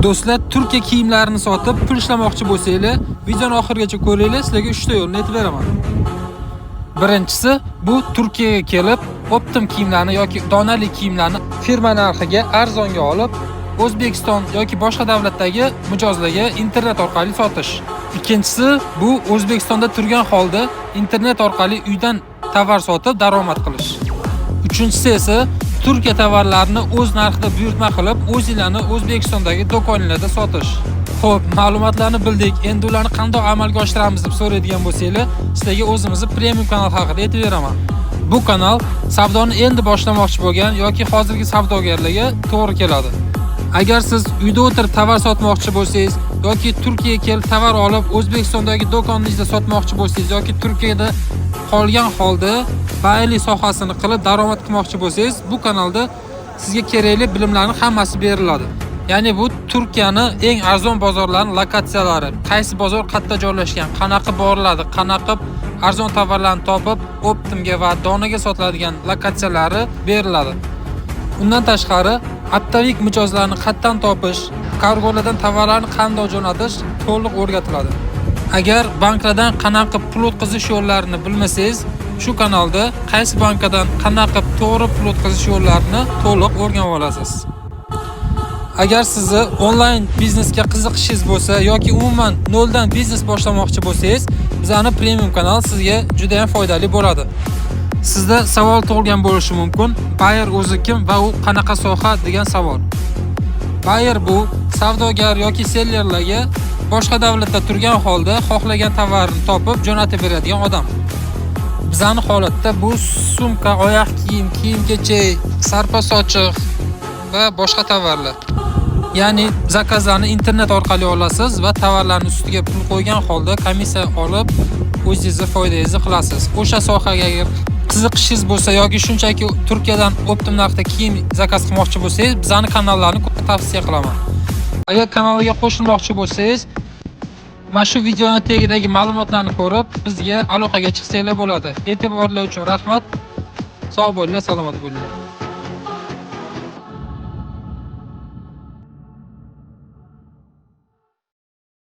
Do'stlar, Turkiya kiyimlarini sotib pul ishlamoqchi bo'lsanglar, videoni oxirigacha ko'ringlar, sizlarga 3 ta yo'lni aytib beraman. Birinchisi, bu Turkiyaga kelib, оптом kiyimlarni yoki donali kiyimlarni firma narxiga arzonga olib, O'zbekiston yoki boshqa davlatdagi mijozlarga internet orqali sotish. Ikkinchisi, bu O'zbekistonda turgan holda internet orqali uydan tovar sotib daromad qilish. Uchinchisi esa Turkiya tovarlarini o'z narxida buyurtma qilib, o'zinglarni O'zbekistondagi do'konlarda sotish. Xo'p, ma'lumotlarni bildik. Endi ularni qanday amalga oshiramiz deb so'raydigan bo'lsanglar, sizlarga o'zimizni premium kanal haqida aytib beraman. Bu kanal savdoni endi boshlamoqchi bo'lgan yoki hozirgi savdogarlarga to'g'ri keladi. Agar siz uyda o'tirib tovar sotmoqchi bo'lsangiz yoki Turkiyaga kelib tovar olib O'zbekistondagi do'koningizda sotmoqchi bo'lsangiz yoki Turkiyada qolgan holda bayerlik sohasini qilib daromad qilmoqchi bo'lsangiz, bu kanalda sizga kerakli bilimlarning hammasi beriladi. Ya'ni bu Turkiyani eng arzon bozorlarining lokatsiyalari, qaysi bozor qayerda joylashgan, qanaqa boriladi, qanaqa arzon tovarlarni topib, оптом ga va donaga sotiladigan lokatsiyalari beriladi. Undan tashqari, оптовик mijozlarni qayerdan topish, kargolardan tovarlarni qanday jo'natish to'liq o'rgatiladi. Agar banklardan qanaqa pul o'tkazish yo'llarini bilmasangiz, shu kanalda qaysi bankadan qanaqa to'g'ri pul o'tkazish yo'llarini to'liq o'rganib olasiz. Agar sizni onlayn biznesga qiziqishingiz bo'lsa yoki umuman noldan biznes boshlamoqchi bo'lsangiz, bizani premium kanal sizga juda ham foydali bo'ladi. Sizda savol tug'ilgan bo'lishi mumkin. Bayer o'zi kim va u qanaqa soha degan savol. Bayer bu savdogar yoki sellerlarga boshqa davlatda turgan holda xohlagan tovarini topib jo'natib beradigan odam. Bizani holatda bu sumka, oyoq kiyim, kiyim-kechak, sarpa sochiq va boshqa tovarlar. Ya'ni заказ larni internet orqali olasiz va tovarlarni ustiga pul qo'ygan holda komissiya olib, o'zingizni foydangizni qilasiz. O'sha sohaga agar qiziqishingiz bo'lsa yoki shunchaki Turkiyadan оптом narxda kiyim заказ qilmoqchi bo'lsangiz, bizani kanallarni tavsiya qilaman. Agar kanalga qo'shilmoqchi bo'lsangiz, mana shu videoni tagidagi ma'lumotlarni ko'rib, bizga aloqaga chiqsanglar bo'ladi. E'tiborlar uchun rahmat. Sog' bo'linglar, salomat bo'linglar.